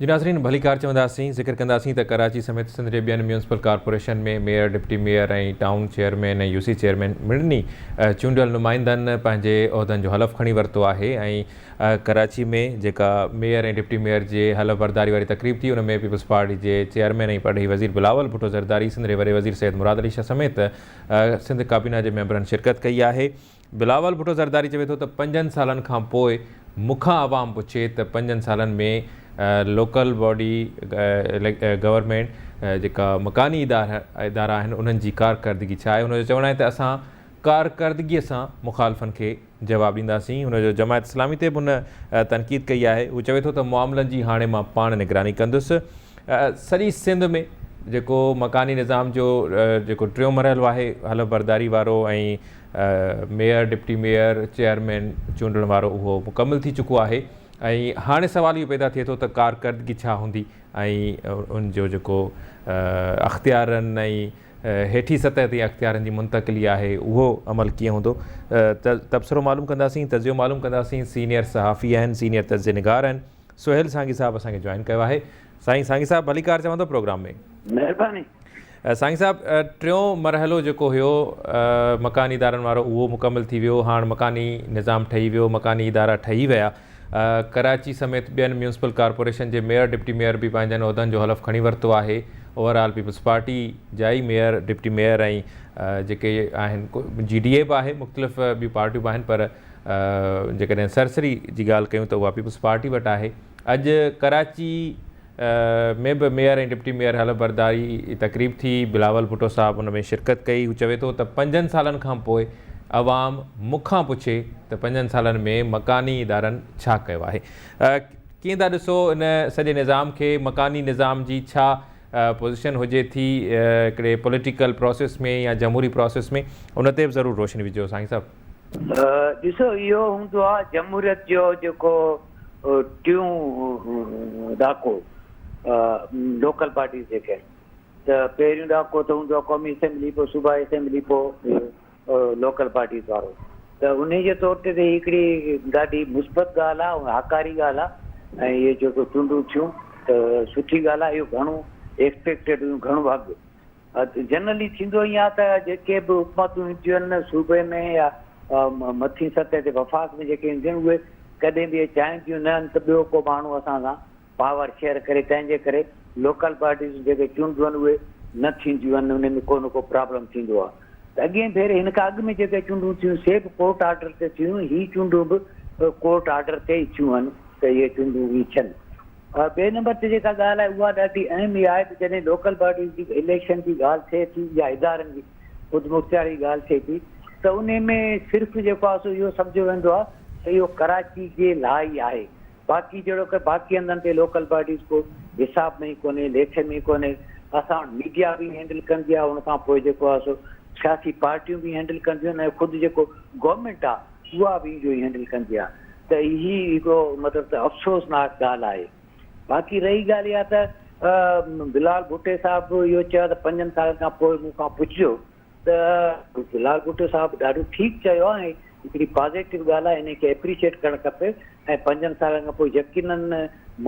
جي ناظرين ڀليڪار چونداسين ذڪر ڪنداسين ته ڪراچي سميت سنڌ جي ٻين municipal corporation ۾ mayor deputy mayor ۽ town chairman ۽ U C chairman مڙني چونڊيل نمائندن پنهنجي عهدن جو حلف کڻي ورتو آهي ۽ ڪراچي ۾ جيڪا ميئر ۽ ڊپٽي ميئر جي حلف برداري واري تقريب ٿي ان ۾ پيپلز پارٽي جي چيئرمين ۽ پرڏيهي وزير بلاول ڀٽو زرداري سنڌ جي وڏي وزير سيد مراد علي شاهه سميت سنڌ ڪابينا جي ميمبرن شرڪت ڪئي آهي بلاول ڀٽو زرداري چوي ٿو ته پنجن سالن کان پوء مون کان عوام پڇي ته پنجن سالن ۾ لوڪل باڊي گورنمينٽ جيڪا مڪاني ادارا آهن انهن جي ڪارڪردگي ڇا آهي؟ هن جو چوڻ آهي ته اسان ڪارڪردگي سان مخالفن کي جواب ڏينداسين. هن جو جماعت اسلامي تي به هن تنقيد ڪئي آهي. هو چوي ٿو ته معاملن جي هاڻي مان پاڻ نگراني ڪندس. سڄي سنڌ ۾ جيڪو مڪاني نظام جو جيڪو ٽيون مرحلو آهي حلف برداري وارو ۽ ميئر، ڊپٽي ميئر، چيئرمين چونڊڻ وارو اهو مڪمل ٿي چڪو آهي ۽ هاڻي سوال اهو پيدا ٿئي ٿو ته ڪارڪردگي ڇا هوندي ۽ ان جو جيڪو اختيارن ۽ هيٺين سطح تائين اختيارن جي منتقلي آهي اهو عمل ڪيئن هوندو ته تبصرو معلوم ڪنداسين تجزيو معلوم ڪنداسين سينيئر صحافي آهن سينيئر تجزيي نگار آهن سهيل سانگي صاحب اسان کي جوائن ڪيو آهي سائين سانگي صاحب ڀليڪار چوان ٿو پروگرام ۾. مهرباني. سائين صاحب ٽيون مرحلو جيڪو هيو مڪاني ادارن وارو اهو مڪمل ٿي ويو هاڻ مڪاني نظام ٺهي ويو مڪاني ادارا ٺهي ويا ڪراچي سميت ٻين ميونسپل ڪارپوريشن جي ميئر ڊپٽي ميئر به پنهنجن عهدن جو حلف کڻي ورتو آهي اوور آل پيپلز پارٽي جا ئي ميئر ڊپٽي ميئر ۽ جيڪي آهن جي ڊي اي به آهي مختلف ٻيون پارٽيون به آهن پر جيڪڏهن سرسري جي ڳالهه ڪيون ته اها پيپلز پارٽي وٽ آهي اڄ ڪراچي ۾ به ميئر ۽ ڊپٽي ميئر حلف برداري تقريب ٿي، بلاول ڀٽو صاحب ان ۾ شرڪت ڪئي، هو چوي ٿو ته پنجن سالن کان پوء عوام مون کان پڇي ته پنجن سالن ۾ مڪاني ادارن ڇا ڪيو آهي؟ ڪيئن ٿا ڏسو ان سڄي نظام کي، مڪاني نظام جي ڇا پوزيشن هجي ٿي هڪڙي پوليٽيڪل پراسيس ۾ يا جمهوري پراسيس ۾ ان تي به ضرور روشني وجهو سائين صاحب. ڏسو اهو هوندو آهي جمهوريت جو جيڪو ٽيون ڏاڪو لوڪل باڊيز جيڪي آهن ته پهريون ڏاڪو ته هوندو آهي قومي اسيمبلي پوء صوبائي اسيمبلي پوء لوڪل باڊيز وارو ته انهي جي طور تي ته هڪڙي ڏاڍي مثبت ڳالهه آهي ۽ هاڪاري ڳالهه آهي ۽ اهي جيڪو چونڊون ٿيون ته سٺي ڳالهه آهي اهو گهڻو ايڪسپيڪٽيڊ هيون گهڻو اڳ جنرلي ٿيندو ائين آهي ته جيڪي به حڪومتون اينديون آهن صوبي ۾ يا مٿين سطح تي وفاق ۾ جيڪي اينديون آهن اهي ڪڏهن به اهي چاهينديون نه آهن ته ٻيو ڪو ماڻهو اسان سان پاور شيئر ڪري تنهن جي ڪري لوڪل باڊيز جون جيڪي چونڊون آهن اهي نه ٿينديون آهن انهن ۾ ڪو نه ڪو پرابلم ٿيندو آهي ته اڳئين ڀيري هن کان اڳ ۾ جيڪي چونڊون ٿيون سي به ڪورٽ آرڊر تي ٿيون هي چونڊون به ڪورٽ آرڊر تي ئي ٿيون آهن ته اهي چونڊون ئي ٿين. ٻئي نمبر تي جيڪا ڳالهه آهي اها ڏاڍي اهم اها آهي ته جڏهن لوڪل باڊيز جي اليڪشن جي ڳالهه ٿئي ٿي يا ادارن جي خودمختياري جي ڳالهه ٿئي ٿي ته انهي ۾ صرف جيڪو آهي سو اهو سمجهيو ويندو آهي ته اهو ڪراچي جي لاء ئي آهي باقي جهڙوڪ باقي هنڌن تي لوڪل باڊيز ڪو حساب ۾ ئي ڪونهي ليکي ۾ ئي ڪونهي اسان وٽ ميڊيا به هينڊل ڪندي آهي ان کان پوء جيڪو آهي سو سياسي پارٽيون به هينڊل ڪنديون آهن ۽ خود جيڪو گورنمينٽ آهي اها به اهو ئي هينڊل ڪندي آهي ته هي هڪڙو مطلب ته افسوسناڪ ڳالهه آهي. باقي رهي ڳالهه اها ته بلال ڀٽي صاحب به اهو چيو ته پنجن سالن کان پوء مون کان پڇجو ته بلال ڀٽو صاحب ڏاڍو ٺيڪ چيو آهي ۽ هڪڙي پازيٽو ڳالهه آهي انهي کي ايپريشيٽ ڪرڻ کپي ۽ پنجن سالن کان پوء يقينن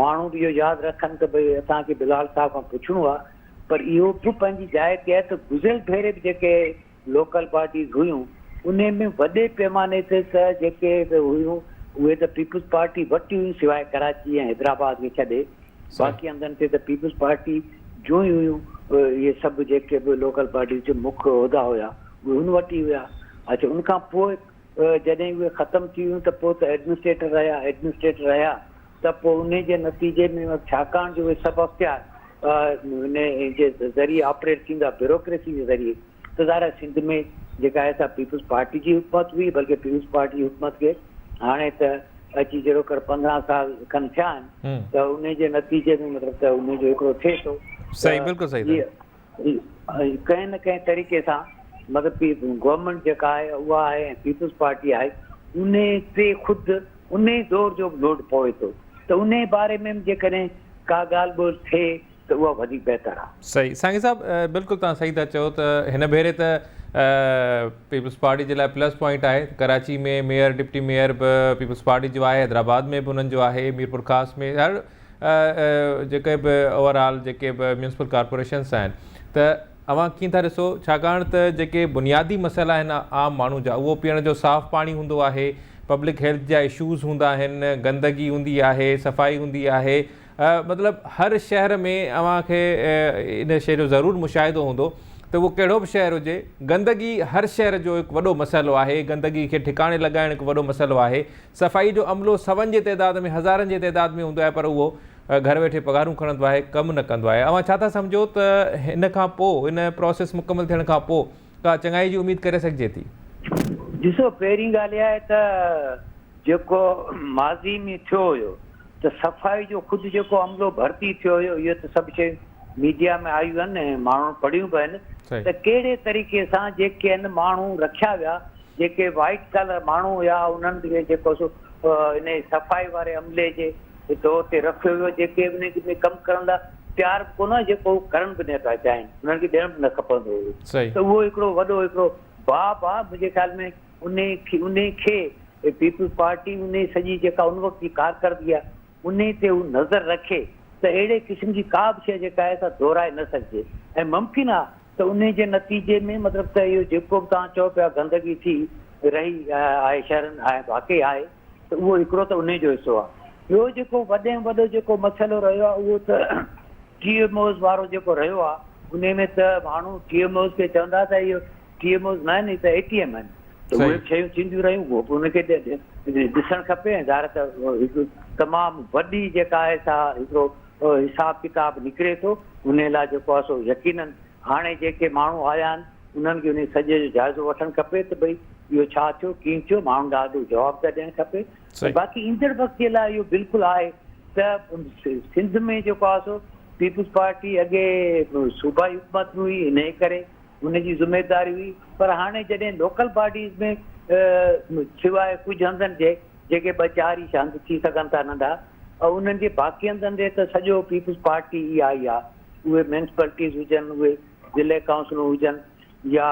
ماڻهو به اهو ياد رکن ته ڀئي اسان کي بلال صاحب کان پڇڻو آهي پر اهو به پنهنجي جاء تي آهي ته گذريل ڀيري به جيڪي لوڪل پارٽيز هيون انهي ۾ وڏي پيماني تي ته جيڪي به هيون اهي ته پيپلز پارٽي وٽ هيون سواء ڪراچي ۽ حيدرآباد کي ڇڏي باقي هنڌن تي ته پيپلز پارٽي جون ئي هيون اهي سڀ جيڪي به لوڪل پارٽيز جو مک عهدا هيا اهي هن وٽ ئي هيا اڇا ان کان پوء جڏهن اهي ختم ٿي ويون ته پوء ته ايڊمنسٽريٽر رهيا ايڊمنسٽريٽر رهيا ته پوء انهي جي نتيجي ۾ ڇاڪاڻ جو اهي سڀ اختيار انهي جي ذريعي آپريٽ ٿيندا بيوروڪريسي جي ذريعي ته ظاهر آهي سنڌ ۾ جيڪا آهي سا پيپلز پارٽي جي حڪومت هئي بلڪه پيپلز پارٽي جي حڪومت کي هاڻي ته اچي جهڙوڪر 15 سال کن ٿيا آهن ته انهي جي نتيجي ۾ مطلب ته انهي جو هڪڙو ٿئي ٿو صحيح بلڪل صحيح ڪنهن نه ڪنهن طريقي سان مطلب گورنمينٽ جيڪا آهي اها آهي ۽ پيپلز پارٽي آهي انهي تي خود انهي دور جو به لوڊ پوي ٿو ته انهي باري ۾ به جيڪڏهن ڪا ڳالهه ٻولهه ٿئي ته اها وڌيڪ بهتر آهي. صحيح سانگي صاحب بلڪل توهان صحيح ٿا چئو ته هن ڀيري ته پيپلز پارٽي جي لاء پلس پوائنٽ آهي ڪراچي ۾ ميئر ڊپٽي ميئر به پيپلز پارٽي جو آهي حيدرآباد ۾ به انهن جو آهي ميرپورخاص ۾ هر جيڪي به اوور آل جيڪي به ميونسپل ڪارپوريشنس آهن ته اوهان ڪيئن ٿا ڏسو ڇاڪاڻ ته جيڪي بنيادي مسئلا آهن عام ماڻهو جا اهو پيئڻ جو صاف پاڻي هوندو آهي پبلڪ هيلٿ جا اشوز هوندا آهن گندگي هوندي آهي صفائي هوندي آهي مطلب هر شهر ۾ اوهان کي ان شيء جو ضرور مشاهدو هوندو ته اهو ڪهڙو به شهر هجي گندگي هر شهر جو هڪ وڏو مسئلو آهي گندگي کي ٺڪاڻي لڳائڻ هڪ وڏو مسئلو آهي صفائي جو عملو سون جي تعداد ۾ هزارن جي تعداد ۾ هوندو آهي پر اهو گهر ويٺي پگهارون کڻندو آهي ڪم نه ڪندو آهي اوهان ڇا ٿا سمجهو ته هن کان پوء ان پروسيس مڪمل ٿيڻ کان پوء ڪا چڱائي جي اميد ڪري سگهجي ٿي؟ ڏسو پهرين ڳالهه اها آهي ته جيڪو ماضي ۾ ٿيو هيو ته صفائي جو خود جيڪو عملو ڀرتي ٿيو هيو اهو ته سڀ شيون ميڊيا ۾ آيون آهن ۽ ماڻهن پڙهيون به آهن ته ڪهڙي طريقي سان جيڪي آهن ماڻهو رکيا ويا جيڪي وائيٽ ڪالر ماڻهو هيا انهن کي جيڪو سو انهي صفائي واري عملي جي طور تي رکيو ويو جيڪي انهي ۾ ڪم ڪرڻ لاء تيار به ڪونه هيا جيڪو هو ڪرڻ به نه پيا چاهين انهن کي ڏيڻ به نه کپندو هيو ته اهو هڪڙو وڏو هڪڙو باب آ منهنجي خيال ۾ انهي کي انهي کي پيپلز پارٽي انهي سڄي جيڪا ان وقت جي ڪارڪردگي آ انهي تي هو نظر رکي ته اهڙي قسم جي ڪا به شيء جيڪا آهي سا دهرائي نه سگهجي ۽ ممڪن آ ته انهي جي نتيجي ۾ مطلب ته اهو جيڪو به توهان چئو پيا گندگي ٿي رهي آهي شهرن ۽ واقعي آهي ته اهو هڪڙو ته انهي جو حصو آهي ٻيو جيڪو وڏي ۾ وڏو جيڪو مسئلو رهيو آهي اهو ته ٽي ايم اوز وارو جيڪو رهيو آهي انهي ۾ ته ماڻهو ٽي ايم اوز کي چوندا ته اهو ٽي ايم اوز نه آهن اهي ته اي ٽي ايم آهن ته اهي به شيون ٿينديون رهيون اهو به ان کي ڏسڻ کپي ۽ ظاهر ته هڪ تمام وڏي جيڪا آهي سا هڪڙو حساب ڪتاب نڪري ٿو انهي لاء جيڪو آهي سو يقينن هاڻي جيڪي ماڻهو آيا آهن انهن کي انهي سڄي جو جائزو وٺڻ کپي ته ڀئي اهو ڇا ٿيو ڪيئن ٿيو ماڻهن کي آڏو جواب ته ڏيڻ کپي باقي ايندڙ وقت جي لاء اهو بلڪل آهي ته سنڌ ۾ جيڪو آهي سو پيپلز پارٽي اڳي صوبائي حڪومت ۾ هئي انهي ڪري ان جي ذميداري هئي پر هاڻي جڏهن لوڪل باڊيز ۾ سواء ڪجهه هنڌن جي جيڪي ٻه چار ئي هنڌ ٿي سگهن ٿا ننڍا انهن جي باقي هنڌن تي ته سڄو پيپلز پارٽي ئي آئي آ اهي ميونسپلٽيز هجن اهي ضلعي ڪائونسلون هجن يا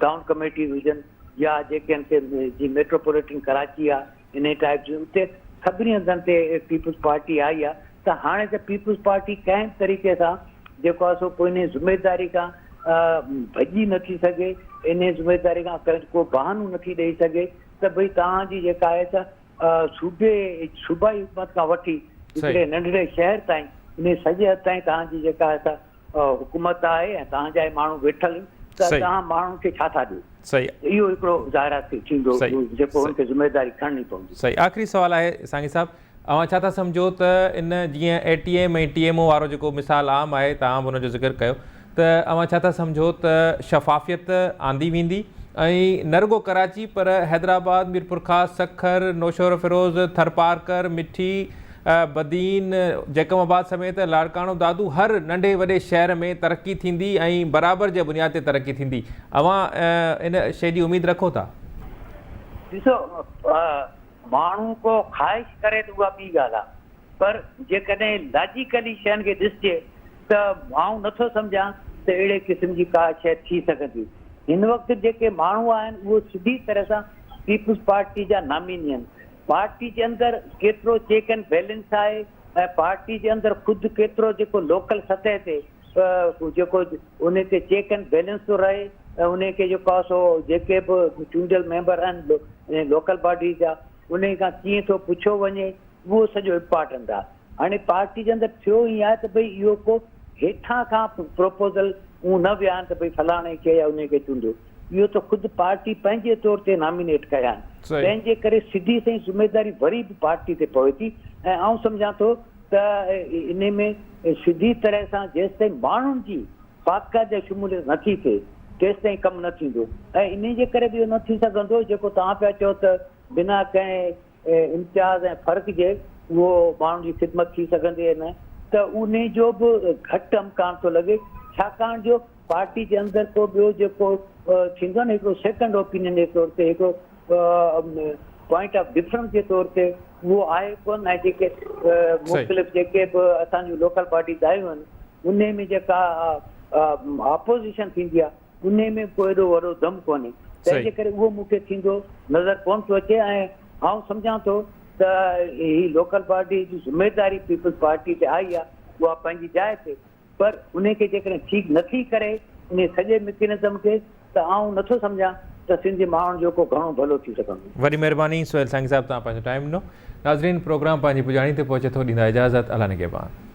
ٽائون ڪميٽيز هجن يا جيڪي آهن سي جي ميٽروپوليٽن ڪراچي آ انهي ٽائيپ جون اتي سڀني هنڌن تي پيپلز پارٽي آئي آ ته هاڻي ته پيپلز پارٽي ڪنهن به طريقي سان جيڪو آ سو ڪو انهي ذميداري کان ڀڄي نٿي سگهي انهي ذميداري کان ڪنهن ڪو بهانو نٿي ڏئي سگهي ته ڀئي توهان جي جيڪا آهي ته صوبي صوبائي حڪومت کان وٺي هڪڙي ننڍڙي شهر تائين انهي سڄي حد تائين توهان جي جيڪا آهي سا حڪومت آهي ۽ توهان جا ئي ماڻهو ويٺل آهن ته توهان ماڻهن کي ڇا ٿا ڏيو؟ اهو هڪڙو ظاهر آهي ٿيندو جيڪو هن کي ذميواري کڻڻي پوندي. صحيح آخري سوال آهي سانگي صاحب اوهان ڇا ٿا سمجهو ته ان جيئن اي T M ۽ T M O وارو جيڪو مثال عام آهي توهان به ان جو ذڪر ڪيو ته اوهان ڇا ٿا سمجهو ته شفافيت آندي ويندي ۽ نه رڳو ڪراچي پر حيدرآباد، ميرپورخاص، سکر، نوشهروفيروز، ٿرپارڪر، مٺي، بدين، جيڪب آباد سميت لاڙڪاڻو، دادو هر ننڍي وڏي شهر ۾ ترقي ٿيندي ۽ برابر جي بنياد تي ترقي ٿيندي اوهان ان شيء جي اميد رکو ٿا؟ ڏسو ماڻهو ڪو خواهش ڪري ته اها ٻي ڳالهه آهي پر جيڪڏهن لاجيڪلي شين کي ڏسجي ته آئون نٿو سمجهان ته اهڙي قسم جي ڪا شيء ٿي سگهندي. هن وقت جيڪي ماڻهو آهن اهو سڌي طرح سان پيپلز پارٽي جا ناميني آهن. پارٽي جي اندر ڪيترو چيڪ اينڊ بيلنس آهي ۽ پارٽي جي اندر خود ڪيترو جيڪو لوڪل سطح تي جيڪو ان تي چيڪ اينڊ بيلنس ٿو رهي ۽ ان کي جيڪو آهي سو جيڪي به چونڊيل ميمبر آهن لوڪل باڊيز جا انهي کان ڪيئن ٿو پڇيو وڃي اهو سڄو امپارٽنٽ آهي. هاڻي پارٽي جي اندر ٿيو ائين آهي ته ڀئي اهو ڪو هيٺان کان پروپوزل اون نه ويا آهن ته ڀئي فلاڻي کي يا انهي کي چونڊيو. اهو ته خود پارٽي پنهنجي طور تي نامينيٽ ڪيا آهن. تنهن جي ڪري سڌي سئين ذميداري وري به پارٽي تي پوي ٿي ۽ آئون سمجهان ٿو ته انهي ۾ سڌي طرح سان جيستائين ماڻهن جي باقاعده شموليت نه ٿي ٿئي تيستائين ڪم نه ٿيندو ۽ انهي جي ڪري به اهو نه ٿي سگهندو جيڪو توهان پيا چئو ته بنا ڪنهن امتياز ۽ فرق جي اهو ماڻهن جي خدمت ٿي سگهندي يا نه ته انهي جو به گهٽ امڪان ٿو لڳي ڇاڪاڻ جو پارٽي جي اندر ڪو ٻيو جيڪو ٿيندو آهي نه هڪڙو سيڪنڊ اوپينين جي طور تي هڪڙو پوائنٽ آف ڊفرنس جي طور تي اهو آهي ڪونه ۽ جيڪي مختلف جيڪي به اسان جون لوڪل باڊيز آيون آهن انهي ۾ جيڪا آپوزيشن ٿيندي آهي انهي ۾ ڪو ايڏو وڏو دم ڪونهي، تنهن جي ڪري اهو مون کي ٿيندو نظر ڪونه ٿو اچي ۽ آئون سمجهان ٿو ته هي لوڪل باڊي جي ذميداري پيپلز پارٽي تي آئي آهي اها پنهنجي جاء تي پر انهي کي جيڪڏهن ٺيڪ نه ٿي ڪري انهي سڄي مڪينزم کي ته آئون نه ٿو سمجهان ته سنڌ جي ماڻهن جو ڪو گهڻو ڀلو ٿي سگهندو. وڏي مهرباني سهيل سانگي صاحب توهان پنهنجو ٽائيم ڏنو. ناظرين پروگرام پنهنجي پڄاڻي تي پهچي ٿو ڏيندا اجازت الله نگهبان.